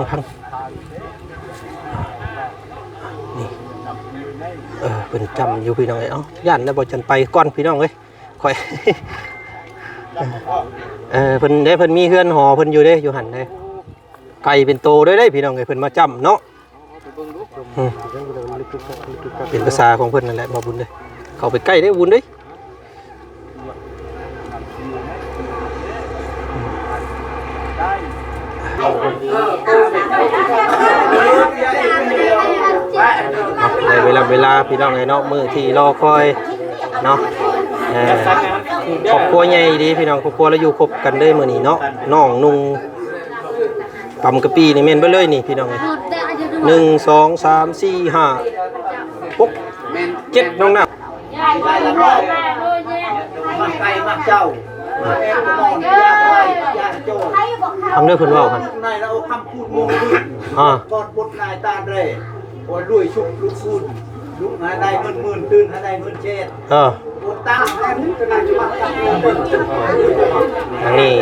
ພັງ ນີ້ ເອີ ເພິ່ນຈ້ຳຢູ່ພີ່ນ້ອງເອີຍ. ເອົ້າ ຢ້ານແລ້ວ ບໍ່ຈັນໄປກ່ອນພີ່ນ້ອງເອີຍ ຂ້ອຍ ເອີ ເພິ່ນເດ້ ເພິ່ນມີເຮືອນຫໍເພິ່ນຢູ່ເດ້ ຢູ່ຫັ້ນເດ້. ໄກ່ເປັນໂຕເດ້ ເດ້ພີ່ນ້ອງເອີຍ ເພິ່ນມາຈ້ຳເນາະ. ອືມ ເປັນພາສາຂອງເພິ່ນນັ້ນແຫຼະ ບໍ່ບຸນເດ້. ເຂົ້າໄປໃກ້ເດ້ ບຸນເດ້. ໄດ້ເວລາ ເວລາພີ່ນ້ອງເອີຍເນາະ ມື້ທີ່ລໍຄອຍເນາະ. ເອີ ຄອບຄົວໃຫຍ່ດີພີ່ນ້ອງ ຄອບຄົວລາວຢູ່ຄົບກັນເລີຍມື້ນີ້ເນາະ. ນ້ອງນຸ່ງ ຕຳກະປິນີ້ແມ່ນເບິດເລີຍນີ້ພີ່ນ້ອງເອີຍ ໜຶ່ງ ສອງ ສາມ ສີ່ ຫ້າ ຫົກ ເຈັດ ນ້ອງນ້ຳ. ມັກໄກ່ມັກເຈົ້າ ຟັງເດີເພິ່ນເວົ້າຫັ້ນ. ອ່າ ເອີ ທາງນີ້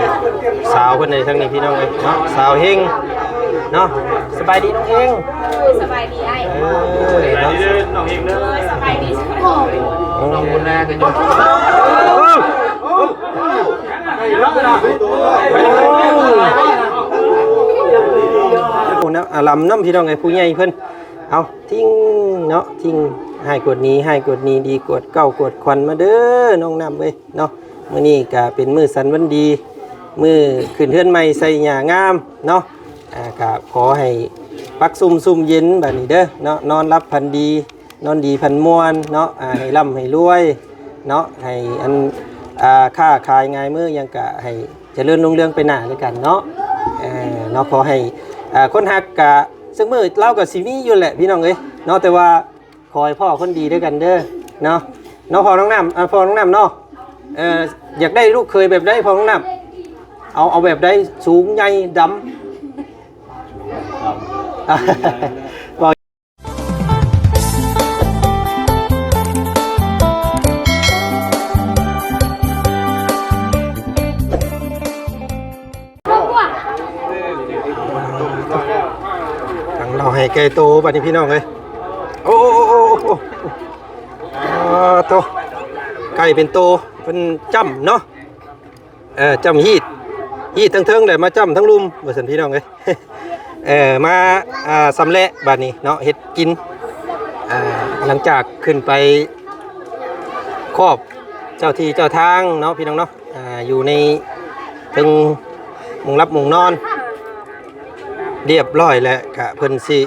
ສາວເພິ່ນເດ້ ທາງນີ້ພີ່ນ້ອງເອີຍເນາະ ສາວເຮັງເນາະ. ສະບາຍດີນ້ອງເຮັງ. ສະບາຍດີອ້າຍ. ເອີ ເນາະ ນ້ອງເຮັງເດີ. ສະບາຍດີ. ນ້ອງບຸນນາກໍຢູ່ ອາລຳນຳພີ່ນ້ອງເອີຍ ຜູ້ໃຫຍ່ເພິ່ນ. ເອົາ ທິງເນາະ ທິງ ຮ້າຍກວດດີ ຮ້າຍກວດດີ ດີກວດເກົ່າ ກວດຂວັນມາເດີ ນ້ອງນ້ຳເອີຍເນາະ. ມື້ນີ້ກະເປັນມື້ສັນວັນດີ ມື້ຂຶ້ນເຮືອນໃໝ່ໃສ່ຫຍ້າງາມເນາະ. ອາ ກະຂໍໃຫ້ປັກຊຸ່ມຊຸ່ມເຢັນບາດນີ້ເດີເນາະ ນອນຫຼັບຝັນດີ ນອນດີຝັນມ່ວນເນາະ. ອາ ໃຫ້ລ່ຳໃຫ້ລວຍເນາະ ໃຫ້ອັນ ອາ ຄ້າຂາຍງ່າຍມືຫຍັງກະໃຫ້ຈະເລີນຮຸ່ງເຮືອງໄປໜ້າແລ້ວກັນເນາະ. ເອີ ເນາະ ຂໍໃຫ້ ອາ ຄົນຮັກກະ ເຊິ່ງມື້ລາວກໍຊິມີຢູ່ແຫຼະພີ່ນ້ອງເອີຍເນາະ ແຕ່ວ່າຂໍໃຫ້ພໍ້ຄົນດີດ້ວຍກັນເດີເນາະ. ເນາະ ພໍ່ນ້ອງນ້ຳ ອາ ພໍ່ນ້ອງນ້ຳເນາະ. ເອີ ຢາກໄດ້ລູກເຂີຍແບບໃດພໍ່ນ້ອງນ້ຳ? ເອົາ ເອົາແບບໃດ? ສູງ ໃຫຍ່ ດຳ? ທາງເຮົາໃຫ້ໄກ່ໂຕບາດນີ້ພີ່ນ້ອງເອີຍ. ໂອ້ ໂອ້ ໂອ້ ໂອ້ ໂອ້ ໂອ້ ໂຕ ໄກ່ເປັນໂຕ ເພິ່ນຈ້ຳເນາະ. ເອີ ຈ້ຳຮີດ ຮີດທັງເທິງແຫຼະ ມາຈ້ຳທັງລຸ່ມວ່າຊັ້ນພີ່ນ້ອງເອີຍ. ເອີ ມາ ອ່າ ຊຳແຫຼະບາດນີ້ເນາະ ເຮັດກິນ ອ່າ ຫຼັງຈາກຂຶ້ນໄປຂອບເຈົ້າທີ່ເຈົ້າທາງເນາະ ພີ່ນ້ອງເນາະ. ອ່າ ຢູ່ໃນເທິງມຸງຫຼັບມຸງນອນຮຽບຮ້ອຍແລ້ວ ກະເພິ່ນຊິ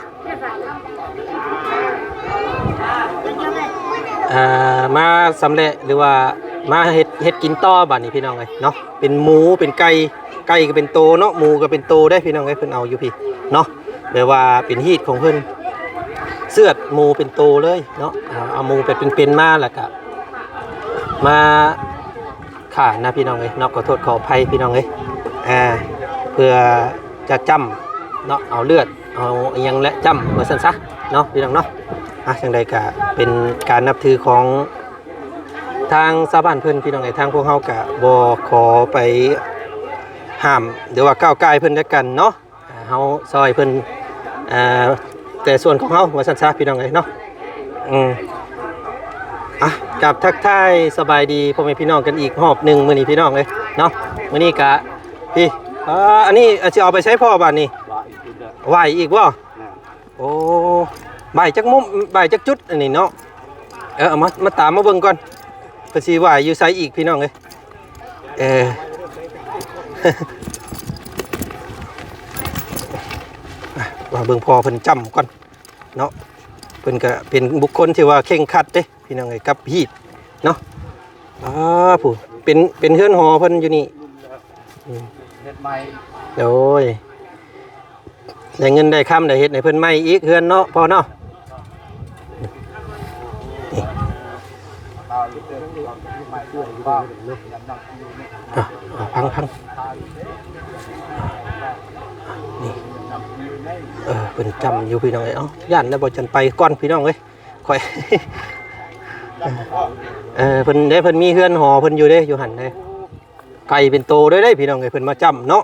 ອ່າ ມາຊຳແຫຼະ ຫຼືວ່າມາເຮັດ ເຮັດກິນຕໍ່ບາດນີ້ພີ່ນ້ອງເອີຍເນາະ. ເປັນໝູເປັນໄກ່ ໄກ່ກໍເປັນໂຕເນາະ ໝູກໍເປັນໂຕເດ້ພີ່ນ້ອງເອີຍ. ເພິ່ນເອົາຢູ່ພີ້ເນາະ ແບບວ່າເປັນຮີດຂອງເພິ່ນ ເຊືອດໝູເປັນໂຕເລີຍເນາະ. ເອົາໝູແບບເປັນໆມາ ແລ້ວກະມາຂ້ານະພີ່ນ້ອງເອີຍເນາະ. ຂໍໂທດຂໍອະໄພພີ່ນ້ອງເອີຍ ເພື່ອຈະຈ້ຳເນາະ ເອົາເລືອດເອົາອີ່ຫຍັງແຫຼະຈ້ຳວ່າຊັ້ນຊະເນາະ ພີ່ນ້ອງເນາະ. ອ່ະ ຈັ່ງໃດກະເປັນການນັບຖືຂອງທາງຊາວບ້ານເພິ່ນ ພີ່ນ້ອງເອີຍ. ທາງພວກເຮົາກະບໍ່ຂໍໄປຫ້າມ ຫຼືວ່າກ້າວກ່າຍເພິ່ນແລ້ວກັນເນາະ. ເຮົາຊ່ອຍເພິ່ນ ເອີ ແຕ່ສ່ວນຂອງເຮົາວ່າຊັ້ນຊະ ພີ່ນ້ອງເອີຍເນາະ. ອືມ ອ່ະ ກັບທັກທາຍສະບາຍດີພໍ່ແມ່ພີ່ນ້ອງກັນອີກຮອບໜຶ່ງມື້ນີ້ ພີ່ນ້ອງເອີຍເນາະ. ມື້ນີ້ກະ ພີ້ ເອີ ອັນນີ້ຊິເອົາໄປໃສພໍ່ບາດນີ້? ໄຫວ້ອີກບໍ່? ໂອ້ ໄຫວ້ຈັກມຸມ ໄຫວ້ຈັກຈຸດອັນນີ້ເນາະ. ເອີ ເອົາມາ ມາຕາມມາເບິ່ງກ່ອນ ເພິ່ນຊິໄຫວ້ຢູ່ໃສອີກ ພີ່ນ້ອງເອີຍ. ເອີ ມາເບິ່ງພໍ່ເພິ່ນຈ້ຳກ່ອນເນາະ. ເພິ່ນກະເປັນບຸກຄົນທີ່ວ່າເຄັ່ງຄັດເດ້ ພີ່ນ້ອງເອີຍ ກັບຮີດເນາະ. ອ່າ ຜູ້ ເປັນ ເປັນເຮືອນຫໍເພິ່ນຢູ່ນີ້. ອືມ ເຮັດໃໝ່ ໂດຍ ໄດ້ເງິນໄດ້ຄຳ ໄດ້ເຮັດໃຫ້ເພິ່ນໃໝ່ອີກເຮືອນເນາະ ພໍ່ເນາະ. ນີ້ ອ່ະ ຟັງ ຟັງ ນີ້ ເອີ ເພິ່ນຈ້ຳຢູ່ ພີ່ນ້ອງເອີຍ. ເອົ້າ ຢ້ານແລ້ວ ບໍ່ຈັນໄປກ່ອນ ພີ່ນ້ອງເອີຍ ຂ້ອຍ ເອີ ເພິ່ນເດ້ ເພິ່ນມີເຮືອນຫໍເພິ່ນຢູ່ເດ້ ຢູ່ຫັ້ນເດ້. ໄກ່ເປັນໂຕເດ້ ເດ້ ພີ່ນ້ອງເອີຍ ເພິ່ນມາຈ້ຳເນາະ.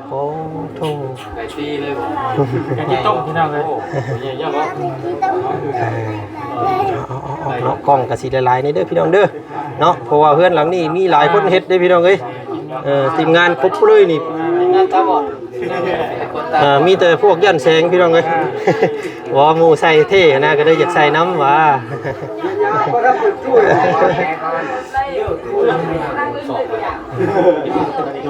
ໂອ້ໂທ ໄກ່ຕີເລີຍບໍ່? ໄກ່ຕີຕົ້ມ ພີ່ນ້ອງເອີຍ. ເອີ ເອົາໆໆໆ ເນາະ ກ້ອງກໍຊິຫຼາຍໆ ນີ້ເດີພີ່ນ້ອງເດີເນາະ ເພາະວ່າເຮືອນຫຼັງນີ້ມີຫຼາຍຄົນເຮັດເດ້ພີ່ນ້ອງເອີຍ. ເອີ ທີມງານຄົບເລີຍນີ້ ເອີ ມີແຕ່ພວກຢ້ານແສງພີ່ນ້ອງເອີຍ. ບໍ່ ໝູ່ໃສ່ເທ່ນະ ກໍເລີຍຢາກໃສ່ນຳຫວາ.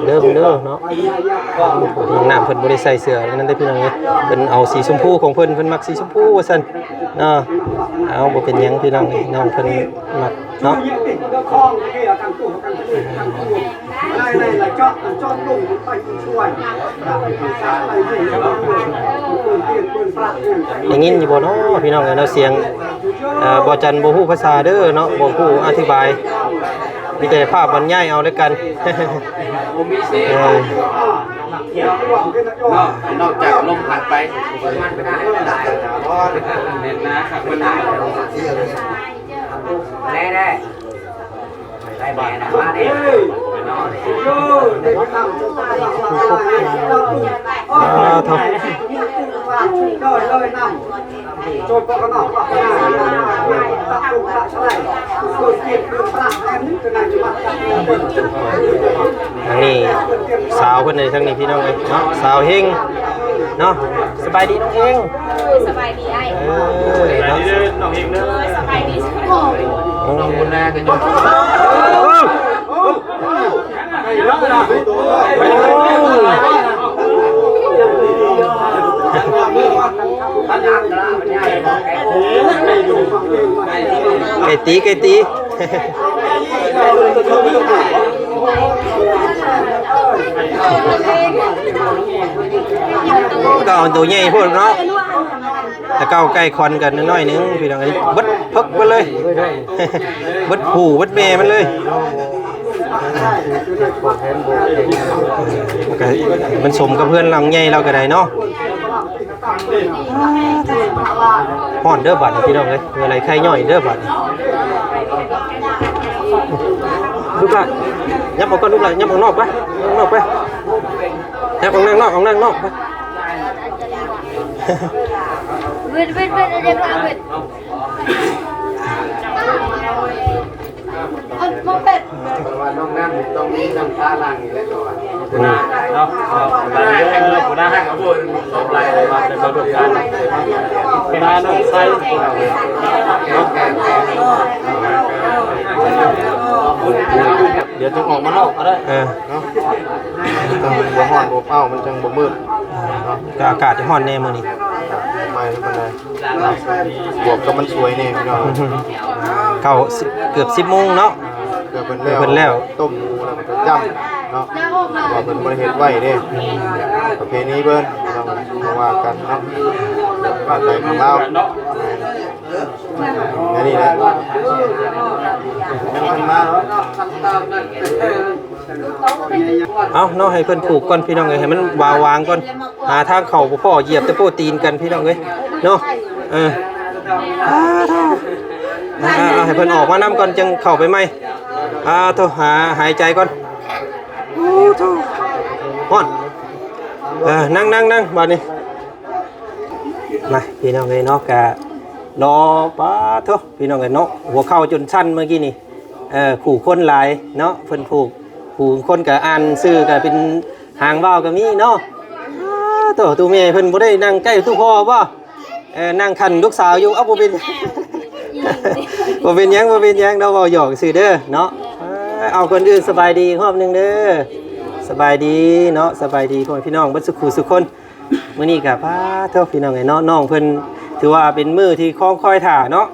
ເລີ່ມເດີເນາະ ນ້ອງນ້ຳເພິ່ນບໍ່ໄດ້ໃສ່ເສື້ອນັ້ນເດ້ພີ່ນ້ອງເອີຍ. ເພິ່ນເອົາສີຊົມພູຂອງເພິ່ນ ເພິ່ນມັກສີຊົມພູວ່າຊັ້ນເນາະ. ເອົາ ບໍ່ເປັນຫຍັງພີ່ນ້ອງເອີຍ ນ້ອງເພິ່ນມັກເນາະ. ໄດ້ຍິນຢູ່ບໍ່ເນາະ ພີ່ນ້ອງເອີຍເນາະ? ສຽງ ເອີ ບໍ່ຈັນບໍ່ຮູ້ພາສາເດີເນາະ ບໍ່ຮູ້ອະທິບາຍ ມີແຕ່ພາບບັນຍາຍເອົາແລ້ວກັນ. ເອີ ນອກຈາກລົມພັດໄປ ແນ່ໆ. ທາງນີ້ສາວເພິ່ນເດ້ ທາງນີ້ພີ່ນ້ອງເອີຍເນາະ ສາວເຮັງເນາະ. ສະບາຍດີນ້ອງເຮັງ. ສະບາຍດີອ້າຍ. ເອີ ເນາະ ສະບາຍດີ. ນ້ອງບຸນນາກໍຢູ່ ໄກ່ຕີ ໄກ່ຕີ ກໍເອົາໂຕໃຫຍ່ໂພດເນາະ. ແຕ່ເກົ່າໄກ່ຄອນກັນໜ້ອຍໜຶ່ງ ພີ່ນ້ອງເອີຍ ເບິດເພິກເບິດເລີຍ ເບິດຜູ້ເບິດແມ່ມັນເລີຍ. ມັນກໍ ມັນສົມກັບເຮືອນຫຼັງໃຫຍ່ລາວກໍໄດ້ເນາະ. ຮ້ອນເດີບາດນີ້ ພີ່ນ້ອງເອີຍ ເຫື່ອໄຫຼໄຄຍ້ອຍເດີບາດນີ້. ລູກຫຼານ ຍັບອອກກ່ອນ ລູກຫຼານ ຍັບອອກນອກໄປ ອອກນອກໄປ ຍັບອອກນອກ ອອກນອກ ອອກນອກໄປ. ວືດ ວືດ ວືດ ເອົາເດັກອອກ ວືດ ເອົາ ເອົາເປັດ. ເພາະວ່ານ້ອງນ້ຳນີ້ຕ້ອງມີນ້ຳຕາຫຼັ່ງນີ້ແຫຼະ ເພາະວ່າ ອືມ ເນາະ ເອົາໄປເດີ ຫົວໜ້າຮັກ ເອົາໂພດ ເອົາໄປ ວ່າເປັນປະສົບການ ຫົວໜ້ານ້ອງໄຊ ເນາະ ດຽວຈຶ່ງອອກມານອກກໍໄດ້ ເອີ ເນາະ ມັນຕ້ອງບໍ່ຮ້ອນບໍ່ອ້າວ ມັນຈັ່ງບໍ່ມືດ ເນາະ ກໍອາກາດຈະຮ້ອນແດ່ມື້ນີ້ ໄປແລ້ວປານໃດ ບວກກັບມັນສວຍແດ່ພີ່ນ້ອງ ເຂົ້າສິບ ເກືອບສິບໂມງເນາະ ເພື່ອເພິ່ນແລ້ວ ເພື່ອເພິ່ນແລ້ວ ຕົ້ມໝູແລ້ວກໍໄປຈ້ຳເນາະ ເພາະວ່າເພິ່ນບໍ່ໄດ້ເຮັດໄວ້ເດ້ ປະເພນີເພິ່ນ ເຮົາວ່າກັນເນາະ ບ້ານໃດຂອງລາວ ອັນນີ້ແຫຼະ ເອົາເນາະ ໃຫ້ເພິ່ນຜູກກ່ອນພີ່ນ້ອງເອີຍ ໃຫ້ມັນວາງໆກ່ອນ ຫາທາງເຂົ້າບໍ່ພໍ້ ຢຽບແຕ່ໂປ້ຕີນກັນພີ່ນ້ອງເອີຍເນາະ. ເອີ ອາ ເອົາໃຫ້ເພິ່ນອອກມານຳກ່ອນ ຈຶ່ງເຂົ້າໄປໃໝ່. ອາ ໂທ ຫາຫາຍໃຈກ່ອນ. ໂອ້ໂທ ຮ້ອນ. ເອີ ນັ່ງໆໆ ບາດນີ້ ມາພີ່ນ້ອງເອີຍເນາະ ກະລໍ ປາໂທ ພີ່ນ້ອງເອີຍເນາະ ຫົວເຂົ່າຈົນສັ່ນເມື່ອກີ້ນີ້. ເອີ ຄູ່ຄົນຫຼາຍເນາະ ເພິ່ນຜູກ ຜູ້ຄົນກໍອ່ານຊື່ກໍເປັນຫາງວ່າວກໍມີເນາະ. ໂຕ ຕູ້ແມ່ເພິ່ນບໍ່ໄດ້ນັ່ງໃກ້ຕູ້ພໍ່ບໍ່? ເອີ ນັ່ງຄັນລູກສາວຢູ່. ເອົາ ບໍ່ເປັນ ບໍ່ເປັນຫຍັງ ບໍ່ເປັນຫຍັງເນາະ ເວົ້າຫຍອກຊື່ເດີເນາະ. ເອີ ເອົາ ກ່ອນອື່ນສະບາຍດີອີກຮອບໜຶ່ງເດີ ສະບາຍດີເນາະ ສະບາຍດີພໍ່ແມ່ພີ່ນ້ອງເບິດສຸຂູສຸຄົນ. ມື້ນີ້ກໍ ປາໂທ ພີ່ນ້ອງເອີຍເນາະ ນ້ອງເພິ່ນຖືວ່າເປັນມື້ທີ່ຄອງຄອຍຖ້າເນາະ.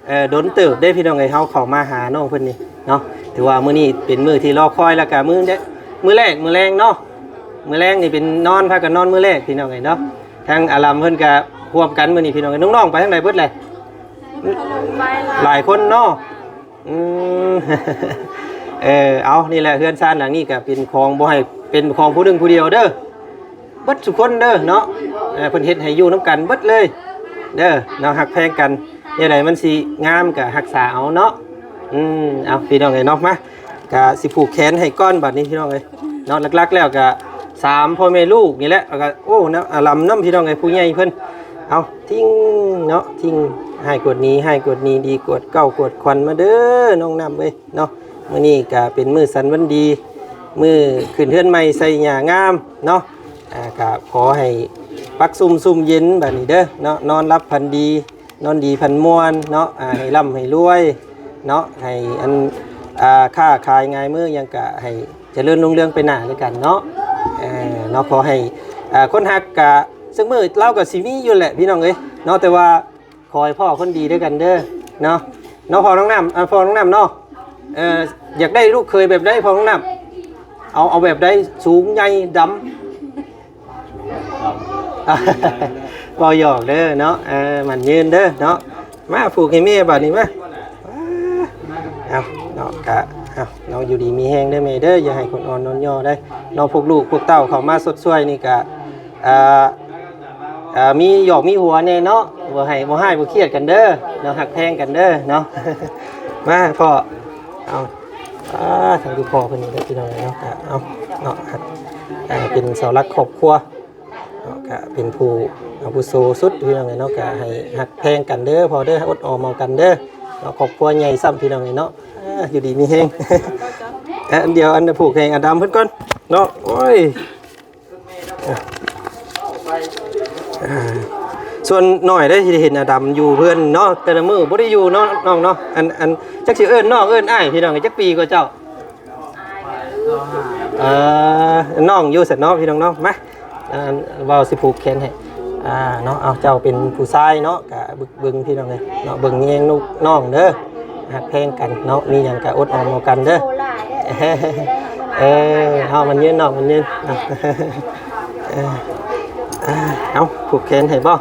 ເອີ ດົນເຕີບເດ້ພີ່ນ້ອງເອີຍ ເຮົາເຂົ້າມາຫານ້ອງເພິ່ນນີ້ເນາະ ຖືວ່າມື້ນີ້ເປັນມື້ທີ່ລໍຄອຍ ແລ້ວກະມື້ແລກ ມື້ແລກ ມື້ແລງເນາະ ມື້ແລງນີ້ເປັນນອນ ພາກັນນອນມື້ແລກພີ່ນ້ອງເອີຍເນາະ. ທາງອາລຳເພິ່ນກະຮ່ວມກັນມື້ນີ້ພີ່ນ້ອງເອີຍ ນ້ອງໆໄປທາງໃດເບິດແຫຼະ ຫຼາຍຄົນເນາະ. ອືມ ເອີ ເອົາ ນີ້ແຫຼະ ເຮືອນຊານຫຼັງນີ້ກະເປັນຂອງ ບໍ່ໃຫ້ເປັນຂອງຜູ້ໜຶ່ງຜູ້ດຽວເດີ ເບິດສຸຄົນເດີເນາະ. ເອີ ເພິ່ນເຮັດໃຫ້ຢູ່ນຳກັນເບິດເລີຍເດີເນາະ ຮັກແພງກັນ ແນວໃດມັນຊິງາມກະຮັກສາເອົາເນາະ. ອືມ ເອົາ ພີ່ນ້ອງເອີຍເນາະ ມາ ກະຊິຜູກແຂນໃຫ້ກ່ອນບາດນີ້ພີ່ນ້ອງເອີຍເນາະ. ຫຼັກໆແລ້ວກະ ສາມພໍ່ແມ່ລູກນີ້ແຫຼະ ແລ້ວກໍ ໂອ້ ນຳ ອາ ລຳນຳ ພີ່ນ້ອງເອີຍ ຜູ້ໃຫຍ່ເພິ່ນ ເອົາ ທິງເນາະ ທິງ ຮ້າຍກວດໜີ ຮ້າຍກວດໜີ ດີກວດເກົ່າກວດຂວັນ ມາເດີນ້ອງນ້ຳເອີຍເນາະ. ມື້ນີ້ກໍເປັນມື້ສັນວັນດີ ມື້ຂຶ້ນເຮືອນໃໝ່ໃສ່ຫຍ້າງາມເນາະ. ອ່າ ກໍຂໍໃຫ້ປາກຊຸ່ມຊຸ່ມເຢັນບາດນີ້ເດີເນາະ ນອນຫຼັບຝັນດີ ນອນດີຝັນມ່ວນເນາະ ອ່າ ໃຫ້ລ່ຳໃຫ້ລວຍເນາະ ໃຫ້ອັນ ອ່າ ຄ້າຂາຍງ່າຍມືຫຍັງກະໃຫ້ຈະເລີນຮຸ່ງເຮືອງໄປໜ້ານຳກັນເນາະ. ເອີ ເນາະ ຂໍໃຫ້ ອ່າ ຄົນຮັກກະ ເຊິ່ງມື້ລາວກະຊິມີຢູ່ແຫຼະພີ່ນ້ອງເອີຍເນາະ ແຕ່ວ່າຂໍໃຫ້ພໍ້ຄົນດີດ້ວຍກັນເດີເນາະ ເນາະ ພໍ່ນ້ອງນ້ຳ ອ່າ ພໍ່ນ້ອງນ້ຳເນາະ. ເອີ ຢາກໄດ້ລູກເຂີຍແບບໃດພໍ່ນ້ອງນ້ຳ ເອົາ ເອົາແບບໃດ ສູງໃຫຍ່ ດຳ ເວົ້າຫຍອກເດີເນາະ ເອີ ໝັ້ນຍືນເດີເນາະ. ມາຜູກໃຫ້ແມ່ບາດນີ້ມາ ເອົາເນາະ ກະ ເອົາເນາະ ຢູ່ດີມີແຮງເດີແມ່ເດີ ຢ່າໃຫ້ຄົນອ່ອນນອນຫຍໍ້ໄດ໋ເນາະ. ພວກລູກພວກເຕົ້າເຂົ້າມາຊົດຊ່ວຍນີ້ກະ ເອີ ເອີ ມີຫຍອກມີຫົວແດ່ເນາະ ບໍ່ໃຫ້ ບໍ່ຮ້າຍບໍ່ຄຽດກັນເດີເນາະ ຮັກແພງກັນເດີເນາະ. ມາພໍ່ ເອົາ ອ່າ ທາງຄືພໍ່ເພິ່ນນີ້ເດີພີ່ນ້ອງເອີຍເນາະ ກະ ເອົາເນາະ ອ່າ ເປັນເສົາຫຼັກຄອບຄົວ ເນາະ ກະເປັນຜູ້ອາວຸໂສສຸດພີ່ນ້ອງເອີຍເນາະ. ກະໃຫ້ຮັກແພງກັນເດີພໍ່ເດີ ອົດອອມເອົາກັນເດີເນາະ ຄອບຄົວໃຫຍ່ຊ້ຳພີ່ນ້ອງເອີຍເນາະ. ອ່າ ຢູ່ດີມີແຮງ ເອີ ດຽວອັນຜູກໃຫ້ອາດຳເພິ່ນກ່ອນເນາະ. ໂອ້ຍ ອ່າ ສ່ວນໜ້ອຍໄດ້ທີ່ໄດ້ເຫັນອາດຳຢູ່ເຮືອນເນາະ ແຕ່ລະມື້ບໍ່ໄດ້ຢູ່ເນາະນ້ອງເນາະ. ອັນ ອັນ ຈັກຊິເອີ້ນນ້ອງເອີ້ນອ້າຍພີ່ນ້ອງ ຈັກປີກວ່າເຈົ້າ? ເອີ ນ້ອງຢູ່ຊັ້ນເນາະພີ່ນ້ອງເນາະ. ມາ ເອີ ເວົ້າຊິຜູກແຂນໃຫ້ ອ່າ ເນາະ. ເອົາ ເຈົ້າເປັນຜູ້ຊາຍເນາະ ກະເບິ່ງພີ່ນ້ອງເອີຍເນາະ ເບິ່ງແຍງລູກນ້ອງເດີ ຮັກແພງກັນເນາະ ມີຫຍັງກະອົດອອມເອົາກັນເດີ. ເອີ ເອົາ ໝັ້ນຍືນນ້ອງ ໝັ້ນຍືນ ເອີ ເອົາ ຜູກແຂນໃຫ້ບໍ່?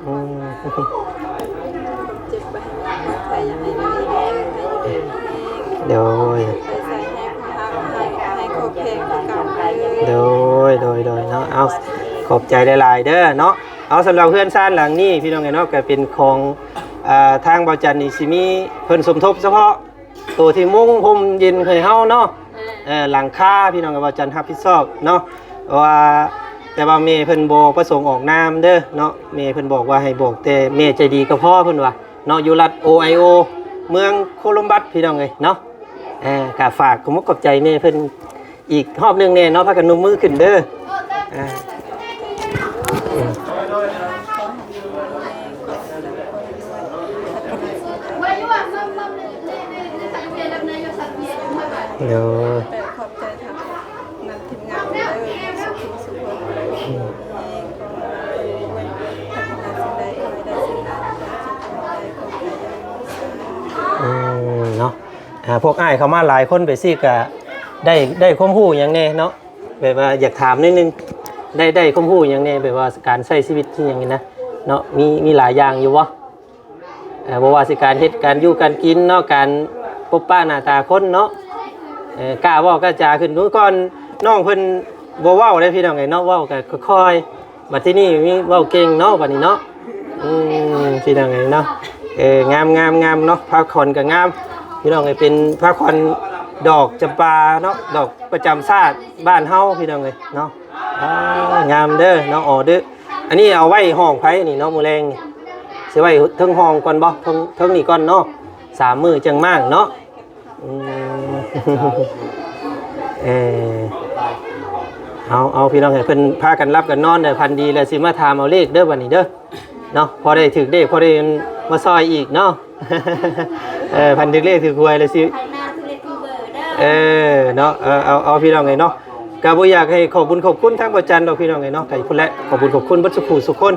ອືມ ເຈັບບໍ່ໃຫ້ມັນ ໃຄຢາກໃຫ້ໄດ້ແຮງ ໃຫ້ຢູ່ດີມີແຮງ ໂດຍ ໄປໃສໃຫ້ພາຮັກ ໃຫ້ ໃຫ້ຂອບແພງຄືເກົ່າເດີ. ໂດຍ ໂດຍ ໂດຍເນາະ. ເອົາ ຂອບໃຈຫຼາຍໆເດີເນາະ. ເອົາ ສຳລັບເຮືອນຊານຫຼັງນີ້ພີ່ນ້ອງເອີຍເນາະ ກະເປັນຂອງ ອ່າ ທາງເບົາຈັນນີ້ຊິມີເພິ່ນສົມທົບສະເພາະ ໂຕທີ່ມຸງຮົ່ມເຢັນໃຫ້ເຮົາເນາະ ເອີ ເອີ ຫຼັງຄາພີ່ນ້ອງ ເບົາຈັນຮັບຜິດຊອບເນາະ. ເພາະວ່າ ແຕ່ວ່າແມ່ເພິ່ນບໍ່ປະສົງອອກນາມເດີເນາະ ແມ່ເພິ່ນບອກວ່າໃຫ້ບອກແຕ່ແມ່ໃຈດີກໍພໍເພິ່ນວ່າເນາະ ຢູ່ລັດໂອໄອໂອ ເມືອງໂຄລັມບັດພີ່ນ້ອງເອີຍເນາະ. ເອີ ກະຝາກຂອບອົກຂອບໃຈແມ່ເພິ່ນ ອີກຮອບໜຶ່ງແດ່ເນາະ ພາກັນນຸ່ມມືຂຶ້ນເດີ. ອ່າ ໂດຍ ຂອບໃຈທາງນຳທີມງານເດີ ສຸຂູສຸຄົນ ຢູ່ດີມີແຮງ ຂໍໃຫ້ຮ່ຳໃຫ້ລວຍ ປາດຖະໜາສິ່ງໃດ ຂໍໃຫ້ໄດ້ສິ່ງນັ້ນ ຄວາມຈິດຄວາມໃຈ ຂອບໃຈຢ່າງສູງ. ອືມ ເນາະ. ອ່າ ພວກອ້າຍເຂົ້າມາຫຼາຍຄົນໄປຊີ້ກະໄດ້ ໄດ້ຄວາມຮູ້ຫຍັງແດ່ເນາະ ແບບວ່າຢາກຖາມໜ້ອຍໜຶ່ງ ໄດ້ ໄດ້ຄວາມຮູ້ຫຍັງແດ່ ແບບວ່າການໃຊ້ຊີວິດທີ່ຫຍັງນີ້ນະເນາະ ມີ ມີຫຼາຍຢ່າງຢູ່ບໍ່? ເອີ ບໍ່ວ່າຊິການເຮັດການຢູ່ການກິນເນາະ ການພົບປະໜ້າຕາຄົນເນາະ ເອີ ກ້າເວົ້າກ້າຈາຂຶ້ນ. ເມື່ອກ່ອນນ້ອງເພິ່ນບໍ່ເວົ້າເດ້ພີ່ນ້ອງເອີຍເນາະ ເວົ້າກໍຄ່ອຍໆ ບັດທີນີ້ມີເວົ້າເກັ່ງເນາະ ບັດນີ້ເນາະ. ອືມ ພີ່ນ້ອງເອີຍເນາະ ເອີ ງາມໆໆເນາະ ຜ້າຂອນກໍງາມ ພີ່ນ້ອງເອີຍ ເປັນຜ້າຂອນດອກຈຳປາເນາະ ດອກປະຈຳຊາດບ້ານເຮົາ ພີ່ນ້ອງເອີຍເນາະ. ອ່າ ງາມເດີເນາະ ອໍເດີ. ອັນນີ້ເອົາໄວ້ຫ້ອງໃຜນີ້ເນາະ ມື້ແລງນີ້ ຊິໄວ້ເທິງຫ້ອງກ່ອນບໍ່? ເທິງ ເທິງນີ້ກ່ອນເນາະ ສາມມື້ຈັ່ງມ້າງເນາະ. ອືມ ເອີ ເອົາ ເອົາ ພີ່ນ້ອງ ໃຫ້ເພິ່ນພາກັນຫຼັບກັນນອນເດີ ຝັນດີແລ້ວຊິມາຖາມເອົາເລກເດີ ບັດນີ້ເດີເນາະ ພໍໄດ້ຖືກເລກ ພໍໄດ້ມາຊ່ອຍອີກເນາະ. ເອີ ພັນຖືກເລກຖືກຫວຍແລ້ວຊິ ເອີ ເນາະ ເອີ ເອົາ ເອົາ ພີ່ນ້ອງເອີຍເນາະ ກໍບໍ່ຢາກໃຫ້ຂອບບຸນຂອບຄຸນທາງບໍ່ຈັນດອກ ພີ່ນ້ອງເອີຍເນາະ ໄກພຸ້ນແຫຼະ. ຂອບບຸນຂອບຄຸນເບິດສູ່ຜູ້ສູ່ຄົນ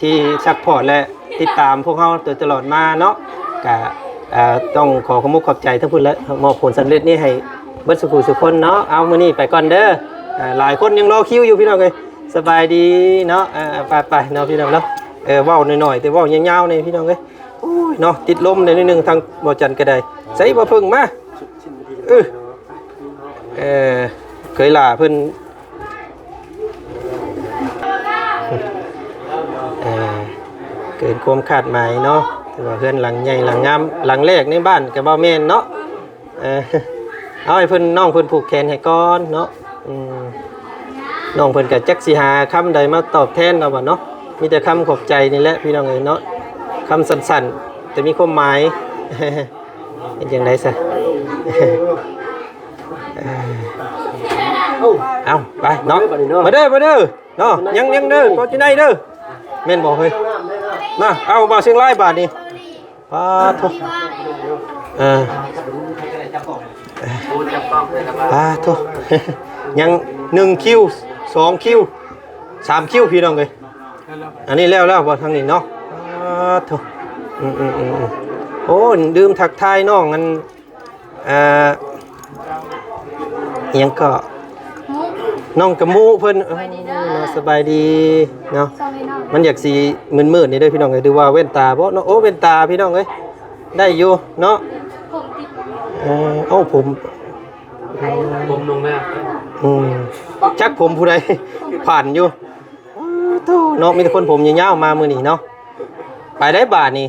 ທີ່ຊັບພອດ ແລະ ຕິດຕາມພວກເຮົາໂດຍຕະຫຼອດມາເນາະ ກະ ເອີ ຕ້ອງຂໍຂອບອົກຂອບໃຈທັງພຸ້ນແຫຼະ ມອບຜົນສຳເລັດນີ້ໃຫ້ເບິດສູ່ຜູ້ສູ່ຄົນເນາະ. ເອົາ ມື້ນີ້ໄປກ່ອນເດີ ເອີ ຫຼາຍຄົນຍັງລໍຄິວຢູ່ ພີ່ນ້ອງເອີຍ. ສະບາຍດີເນາະ ເອີ ໄປໆເນາະ ພີ່ນ້ອງເນາະ ເອີ ເວົ້າໜ້ອຍໆ ແຕ່ເວົ້າຍາວໆ ນີ້ ພີ່ນ້ອງເອີຍ. ໂອ້ຍເນາະ ຕິດລົມແດ່ໜ້ອຍໜຶ່ງ ທາງບໍ່ຈັນກໍໄດ້. ໃສ ບໍ່ເພິ່ງມາ ເອີ ເອີ ເຄີຍຫຼ້າເພິ່ນ ເອີ ເກີນຄວາມຄາດໝາຍເນາະ. ຖືວ່າເຮືອນຫຼັງໃຫຍ່ຫຼັງງາມ ຫຼັງແລກໃນບ້ານກໍບໍ່ແມ່ນເນາະ. ເອີ ເອົາໃຫ້ເພິ່ນ ນ້ອງເພິ່ນຜູກແຂນໃຫ້ກ່ອນເນາະ. ອືມ ນ້ອງເພິ່ນກໍຈັກຊິຫາຄຳໃດມາຕອບແທນລາວບັດເນາະ ມີແຕ່ຄຳຂອບໃຈນີ້ແຫຼະພີ່ນ້ອງເອີຍເນາະ ຄຳສັ້ນໆ ແຕ່ມີຄວາມໝາຍ ເຮັດຈັ່ງໃດຊະ ເອົາ ໄປເນາະ ມາເດີ ມາເດີເນາະ ຍັງ ຍັງເດີ ກໍຊິໄດ້ເດີ ແມ່ນບໍ່ເຮີ້ຍ ມາ ເອົາ ບ່າວຊຽງລາຍບາດນີ້ ປາດໂທ້ ເອີ ປາດໂທ້ ຍັງໜຶ່ງຄິວ ສອງຄິວ ສາມຄິວ ພີ່ນ້ອງເອີຍ ອັນນີ້ແລ້ວແລ້ວບໍ່ທາງນີ້ເນາະ ປາດໂທ້ ອືມໆໆໆ ໂອ້ ລືມທັກທາຍນ້ອງ ອັນ ເອີ ອີ່ຫຍັງເກາະ ນ້ອງກະມຸເພິ່ນ ສະບາຍດີເນາະ ມັນຢາກຊິມືດໆ ນີ້ເດີພີ່ນ້ອງເອີຍ ຫຼືວ່າແວ່ນຕາບໍ່ເນາະ ໂອ້ ແວ່ນຕາພີ່ນ້ອງເອີຍ ໄດ້ຢູ່ເນາະ ເອີ ເອົ້າ ຜົມ ຜົມໜຸ່ງນາ ອືມ ຈັກຜົມຜູ້ໃດ ຜ່ານຢູ່ ໂອ້ໂທ້ເນາະ ມີແຕ່ຄົນຜົມຍາວໆ ມາມື້ນີ້ເນາະ ໄປໄດ້ບາດນີ້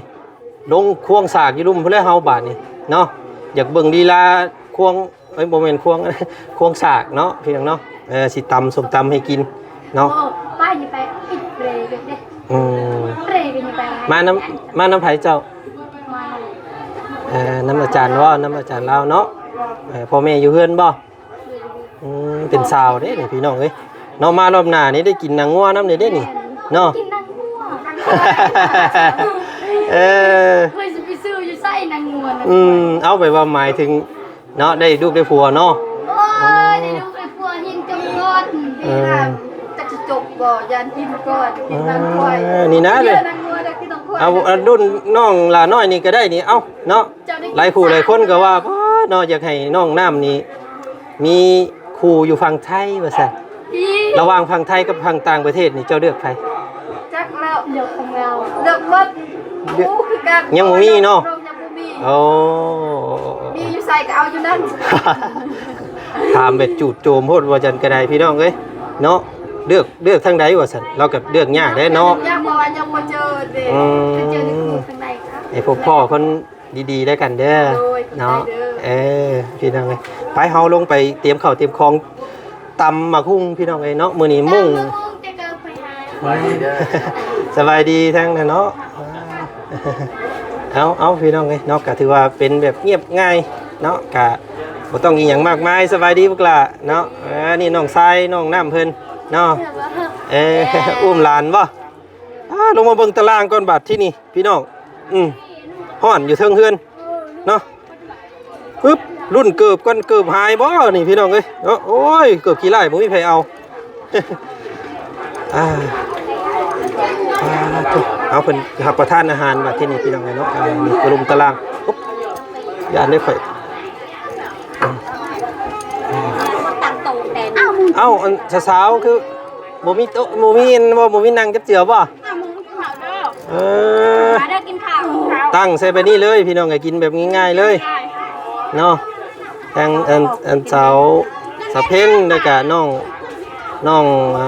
ລົງຄວງສາກຢູ່ລຸ່ມພຸ້ນແຫຼະເຮົາບາດນີ້ເນາະ ຢາກເບິ່ງລີລາຄວງ ເອີຍ ບໍ່ແມ່ນຄວງ ຄວງສາກເນາະ ພີ່ນ້ອງເນາະ ເອີ ຊິຕຳສົ້ມຕຳໃຫ້ກິນເນາະ ໂອ້ ໄປນີ້ໄປ ອືມ ມານຳ ມານຳໃຜເຈົ້າ ເອີ ນຳອາຈານເນາະ ນຳອາຈານລາວເນາະ ເອີ ພໍ່ແມ່ຢູ່ເຮືອນບໍ່? ອືມ ເປັນຊາວເດ້ນີ້ພີ່ນ້ອງເອີຍເນາະ ມາລອບໜ້ານີ້ໄດ້ກິນໜັງງົວນຳເດ້ນີ້ເນາະ ກິນໜັງງົວ ເອີ ເພິ່ນຊິໄປຊື້ຢູ່ໃສໜັງງົວນະ ອືມ ເອົາ ແບບວ່າໝາຍເຖິງເນາະ ໄດ້ລູກໄດ້ຜົວເນາະ ໂອ້ຍ ໄດ້ລູກໄດ້ຜົວເຮັງຈົບກ່ອນ ເອີ ຈັກຊິຈົບບໍ່ ຢ້ານກິນກ່ອນ ກິນນຳຂ້ອຍ ເອີ ນີ້ນະເລີຍ ໜັງງົວໄດ້ກິນນຳຂ້ອຍ ເອົາ ເອົາ ລຸ້ນນ້ອງຫຼ້ານ້ອຍນີ້ກໍໄດ້ນີ້ ເອົາເນາະ ຫຼາຍຄູ່ຫຼາຍຄົນກໍວ່າ ປາດເນາະ ຢາກໃຫ້ນ້ອງນ້ຳນີ້ ມີຄູ່ຢູ່ຝັ່ງໄທວ່າຊັ້ນ ລະຫວ່າງຝັ່ງໄທກັບຝັ່ງຕ່າງປະເທດນີ້ ເຈົ້າເລືອກໃຜ? ຈັກແລ້ວ ເລືອກຂອງລາວ ເລືອກໝົດ ເລືອກ ຄູ່ຄືກັນ ຍັງບໍ່ມີເນາະ ຍັງບໍ່ມີ ໂອ້ ມີຢູ່ໃສກໍເອົາຢູ່ນັ້ນ ຖາມແບບຈູດໂຈມໂພດວ່າຊັ້ນກໍໄດ້ ພີ່ນ້ອງເອີຍເນາະ ເລືອກ ເລືອກທາງໃດວ່າຊັ້ນ ລາວກໍເລືອກຍາກເດ້ເນາະ ຍາກ ເພາະວ່າຍັງບໍ່ເຈີເດ້ ອືມ ເຈີໃນຄູ່ທາງໃດຄະ ໃຫ້ພົບພໍ້ຄົນ ດີໆ ແລ້ວກັນເດີ ໂດຍ ເນາະ ເອີ ພີ່ນ້ອງເອີຍ ໄປ ເຮົາລົງໄປຕຽມເຂົ້າຕຽມຂອງ ຕຳໝາກຫຸ່ງ ພີ່ນ້ອງເອີຍເນາະ ມື້ນີ້ມຸ້ງ ສະບາຍດີເດີ ສະບາຍດີທັງນັ້ນເນາະ ເອົາ ເອົາ ພີ່ນ້ອງເອີຍເນາະ ກໍຖືວ່າເປັນແບບງຽບງ່າຍເນາະ ກະບໍ່ຕ້ອງອີ່ຫຍັງມາກມາຍ ສະບາຍດີພວກຫຼ້າເນາະ ເອີ ນີ້ນ້ອງຊາຍ ນ້ອງນ້ຳເພິ່ນເນາະ ເອີ ອຸ້ມຫຼານບໍ່? ອ່າ ລົງມາເບິ່ງຕາລາງກ່ອນບາດທີນີ້ ພີ່ນ້ອງ ອືມ ຮ້ອນຢູ່ເທິງເຮືອນເນາະ ປຶບ ລຸ້ນເກີບກ່ອນ ເກີບຫາຍບໍ່ນີ້ພີ່ນ້ອງເອີຍເນາະ ໂອ້ຍ ເກີບຂີ້ລ້າຍບໍ່ມີໃຜເອົາ ອ່າ ອ່າ ເອົາ ເພິ່ນຮັບປະທານອາຫານບາດທີນີ້ພີ່ນ້ອງເອີຍເນາະ ອ່າ ນີ້ກະລຸມຕາລາງ ອຸບ ຢ້ານເດ້ຂ້ອຍ ເອົ້າ ອັນສາວໆ ຄືບໍ່ມີໂຕະ ບໍ່ມີອັນ ບໍ່ ບໍ່ມີນັ່ງຈັບເຈືອບໍ່? ເອີ ມາເດີກິນເຂົ້າ ຕັ້ງໃສ່ແບບນີ້ເລີຍ ພີ່ນ້ອງ ກໍກິນແບບງ່າຍໆ ເລີຍເນາະ ທັງອັນ ອັນສາວ ສາວເພັນ ແລ້ວກະນ້ອງ ນ້ອງ ອ່າ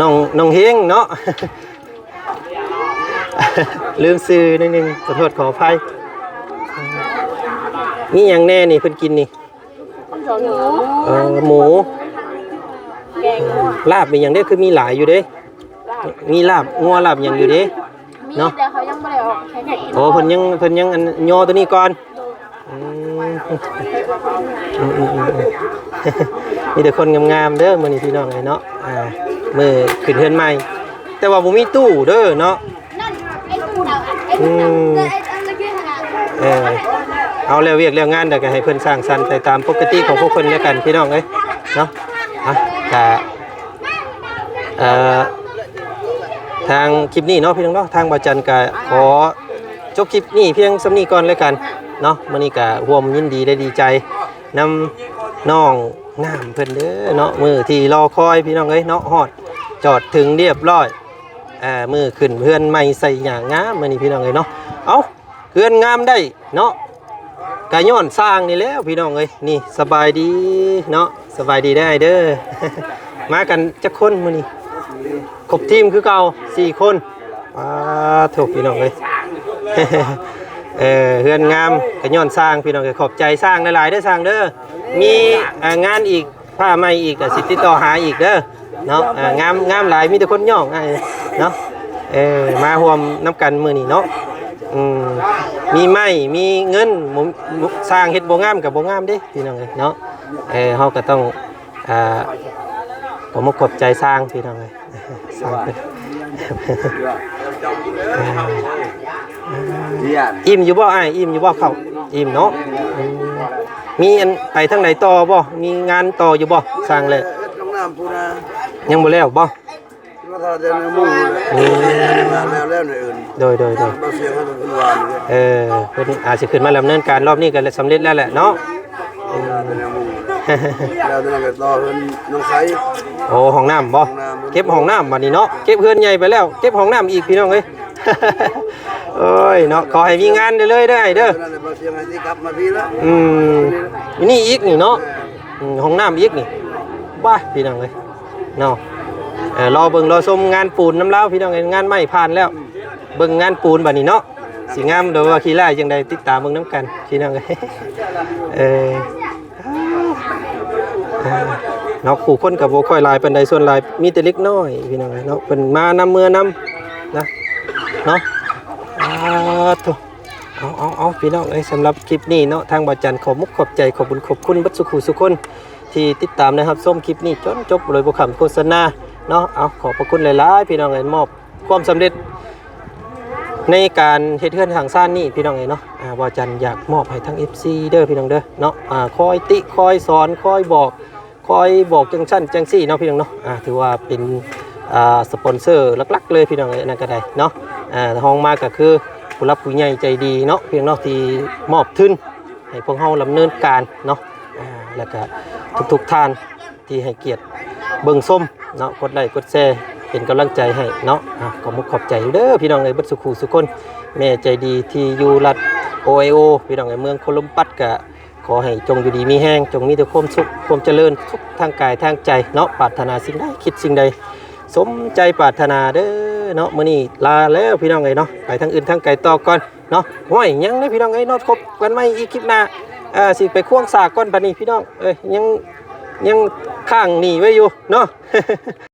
ນ້ອງ ນ້ອງເຮງເນາະ ລືມຊື່ໜ້ອຍໜຶ່ງ ຂໍໂທດຂໍອະໄພ ມີຫຍັງແດ່ນີ້ເພິ່ນກິນນີ້? ເອີ ໝູ ແກງ ລາບມີຫຍັງເດ້ ຄືມີຫຼາຍຢູ່ເດ້ ມີລາບງົວລາບຫຍັງຢູ່ເດ້ ມີ ເນາະ ແຕ່ເຂົາຍັງບໍ່ໄດ້ອອກໃຫ້ແຂກກິນ ໂອ້ ເພິ່ນຍັງ ເພິ່ນຍັງອັນຍໍໂຕນີ້ກ່ອນ ອືມ ອືມໆ ມີແຕ່ຄົນງາມໆ ເດີມື້ນີ້ພີ່ນ້ອງເອີຍເນາະ ອ່າ ມື້ຂຶ້ນເຮືອນໃໝ່ ແຕ່ວ່າບໍ່ມີຕູ້ເດີເນາະ ອືມ ເອີ ເອົາແລ້ວວຽກແລ້ວງານໃດກໍໃຫ້ເພິ່ນສ້າງສັນໄປຕາມປົກກະຕິຂອງພວກເພິ່ນແລ້ວກັນພີ່ນ້ອງເອີຍເນາະ ອ່ະ ກະ ເອີ ທາງຄລິບນີ້ເນາະ ພີ່ນ້ອງເນາະ ທາງບ່າວຈັນກະຂໍຈົບຄລິບນີ້ພຽງສ່ຳນີ້ກ່ອນແລ້ວກັນເນາະ ມື້ນີ້ກະຮ່ວມຍິນດີ ແລະ ດີໃຈນຳນ້ອງນ້ຳເພິ່ນເດີເນາະ ມື້ທີ່ລໍຄອຍພີ່ນ້ອງເອີຍເນາະ ຮອດຈອດເຖິງລຽບຮ້ອຍ ອ່າ ມື້ຂຶ້ນເຮືອນໃໝ່ໃສ່ຫຍ້າງາມມື້ນີ້ພີ່ນ້ອງເອີຍເນາະ ເອົ້າ ເຮືອນງາມໄດ້ເນາະ ກະຍ້ອນຊ່າງນີ້ແຫຼະພີ່ນ້ອງເອີຍ ນີ້ ສະບາຍດີເນາະ ສະບາຍດີເດີອ້າຍເດີ ມາກັນຈັກຄົນມື້ນີ້? ຄົບທີມຄືເກົ່າ ສີ່ຄົນ ປາດໂທ້ ພີ່ນ້ອງເອີຍ ເອີ ເຮືອນງາມກະຍ້ອນຊ່າງ ພີ່ນ້ອງເອີຍ ຂອບໃຈຊ່າງຫຼາຍໆ ເດີຊ່າງເດີ ມີ ອ່າ ງານອີກ ຜ້າໃໝ່ອີກກໍຊິຕິດຕໍ່ຫາອີກເດີ ເນາະ ອ່າ ງາມ ງາມຫຼາຍ ມີແຕ່ຄົນຍ້ອງ ອ້າຍເນາະ. ເອີ ມາຮ່ວມນຳກັນມື້ນີ້ເນາະ. ອືມ ມີໄມ້ ມີເງິນ ບໍ່ ບໍ່ ສ້າງເຮັດບໍ່ງາມກໍບໍ່ງາມເດ້ ພີ່ນ້ອງເອີຍເນາະ. ເອີ ເຮົາກໍຕ້ອງ ອ່າ ຂອບມຸກຂອບໃຈຊ່າງ ພີ່ນ້ອງເອີຍ ຊ່າງເພິ່ນ. ອີ່ມຢູ່ບໍ່ອ້າຍ? ອີ່ມຢູ່ບໍ່ເຂົ້າ? ອີ່ມເນາະ. ອືມ ມີອັນໄປທາງໃດຕໍ່ບໍ່? ມີງານຕໍ່ຢູ່ບໍ່? ຊ່າງແຫຼະ ເຮັດຫ້ອງນ້ຳພຸ້ນນະ. ຍັງບໍ່ແລ້ວບໍ່? ມາຖ້າແຕ່ໃນມຸ້ງນີ້ແຫຼະ. ອືມ ແລ້ວ ແລ້ວໃນອື່ນ. ໂດຍ ໂດຍ ໂດຍ. ບໍ່ສຽງໃຫ້ເພິ່ນວານເດ້. ເອີ ເພິ່ນອາດຊິຂຶ້ນມາດຳເນີນການ ຮອບນີ້ກໍສຳເລັດແລ້ວແຫຼະເນາະ. ອືມ ແລ້ວແຕ່ໃນມຸ້ງ ແລ້ວແຕ່ນັ້ນກໍຕໍ່ເຮືອນນ້ອງໄຊ. ໂອ້ ຫ້ອງນ້ຳບໍ່? ຫ້ອງນ້ຳ ເກັບຫ້ອງນ້ຳບັດນີ້ເນາະ. ເກັບເຮືອນໃຫຍ່ໄປແລ້ວ ເກັບຫ້ອງນ້ຳອີກ ພີ່ນ້ອງເອີຍ. ໂອ້ຍເນາະ ຂໍໃຫ້ມີງານເລື້ອຍໆເດີອ້າຍເດີ. ນັ້ນແຫຼະ ບໍ່ສຽງໃຫ້ຊິກັບມາພີ້ລະ. ອືມ ນີ້ອີກນີ້ເນາະ. ອືມ ຫ້ອງນ້ຳອີກນີ້ ວ້າ ພີ່ນ້ອງເອີຍ. ເນາະ ເອີ ລໍເບິ່ງລໍຊົມງານປູນນຳລາວ ພີ່ນ້ອງເອີຍ. ງານໄມ້ຜ່ານແລ້ວ ເບິ່ງງານປູນບັດນີ້ເນາະ ຊິງາມ ຫຼືວ່າຂີ້ຮ້າຍຈັ່ງໃດ ຕິດຕາມເບິ່ງນຳກັນ ພີ່ນ້ອງເອີຍ. ເອີ ເນາະ ຜູ້ຄົນກໍບໍ່ຄ່ອຍຫຼາຍປານໃດ ສ່ວນຫຼາຍມີແຕ່ເດັກນ້ອຍ ພີ່ນ້ອງເອີຍເນາະ. ເພິ່ນມານຳເມືອນຳນະ ເນາະ. ອາ ໂທ້ ເອົາ ເອົາ ເອົາ ພີ່ນ້ອງເອີຍ ສຳລັບຄລິບນີ້ເນາະ ທາງບ່າວຈັນຂໍມຸກຂອບໃຈ ຂອບບຸນຂອບຄຸນເບິດສູ່ຄູ່ສູ່ຄົນ ທີ່ຕິດຕາມ ແລະ ຮັບຊົມຄລິບນີ້ຈົນຈົບໂດຍບໍ່ຂ້າມໂຄສະນາເນາະ. ເອົາ ຂອບພະຄຸນຫຼາຍໆ ພີ່ນ້ອງເອີຍ ມອບຄວາມສຳເລັດໃນການເຮັດເຮືອນສ້າງຊານນີ້ ພີ່ນ້ອງເອີຍເນາະ. ອາ ບ່າວຈັນຢາກມອບໃຫ້ທັງເອັຟຊີເດີ ພີ່ນ້ອງເດີເນາະ. ອາ ຄອຍຕິ ຄອຍສອນ ຄອຍບອກ ຄອຍບອກຈັ່ງຊັ້ນຈັ່ງຊີ້ເນາະ ພີ່ນ້ອງເນາະ. ອາ ຖືວ່າເປັນ ອາ ສະປອນເຊີຫຼັກໆເລີຍ ພີ່ນ້ອງເອີຍ ອັນນັ້ນກໍໄດ້ເນາະ. ອາ ຮອງມາກໍຄືຜູ້ຫຼັກຜູ້ໃຫຍ່ໃຈດີເນາະ ພີ່ນ້ອງເນາະ ທີ່ມອບທຶນ ໃຫ້ພວກເຮົາດຳເນີນການເນາະ. ອາ ແລ້ວກະທຸກໆທ່ານທີ່ໃຫ້ກຽດເບິ່ງຊົມເນາະ ກົດໄລ້ກົດແຊ ເປັນກຳລັງໃຈໃຫ້ເນາະ. ອາ ຂອບມຸກຂອບໃຈເດີພີ່ນ້ອງເອີຍ ເບິດສູ່ຄູ່ສູ່ຄົນ. ແມ່ໃຈດີທີ່ຢູ່ລັດໂອໄຮໂອ ພີ່ນ້ອງເອີຍ ເມືອງໂຄລັມບັສ ກະຂໍໃຫ້ຈົ່ງຢູ່ດີມີແຮງ ຈົ່ງມີແຕ່ຄວາມສຸກຄວາມຈະເລີນ ສຸກທາງກາຍທາງໃຈເນາະ. ປາດຖະໜາສິ່ງໃດ ຄິດສິ່ງໃດ ສົມໃຈປາດຖະໜາເດີເນາະ. ມື້ນີ້ລາແລ້ວ ພີ່ນ້ອງເອີຍເນາະ ໄປທາງອື່ນທາງໄກຕໍ່ກ່ອນ ເນາະ. ໂອ້ຍ ຍັງເດ້ພີ່ນ້ອງເອີຍເນາະ ພົບກັນໃໝ່ອີກຄລິບໜ້າ. ເອີ ຊິໄປຄວງສາກກ່ອນບັດນີ້ ພີ່ນ້ອງເອີຍ ຍັງ ຍັງຄ້າງໜີໄວ້ຢູ່ເນາະ.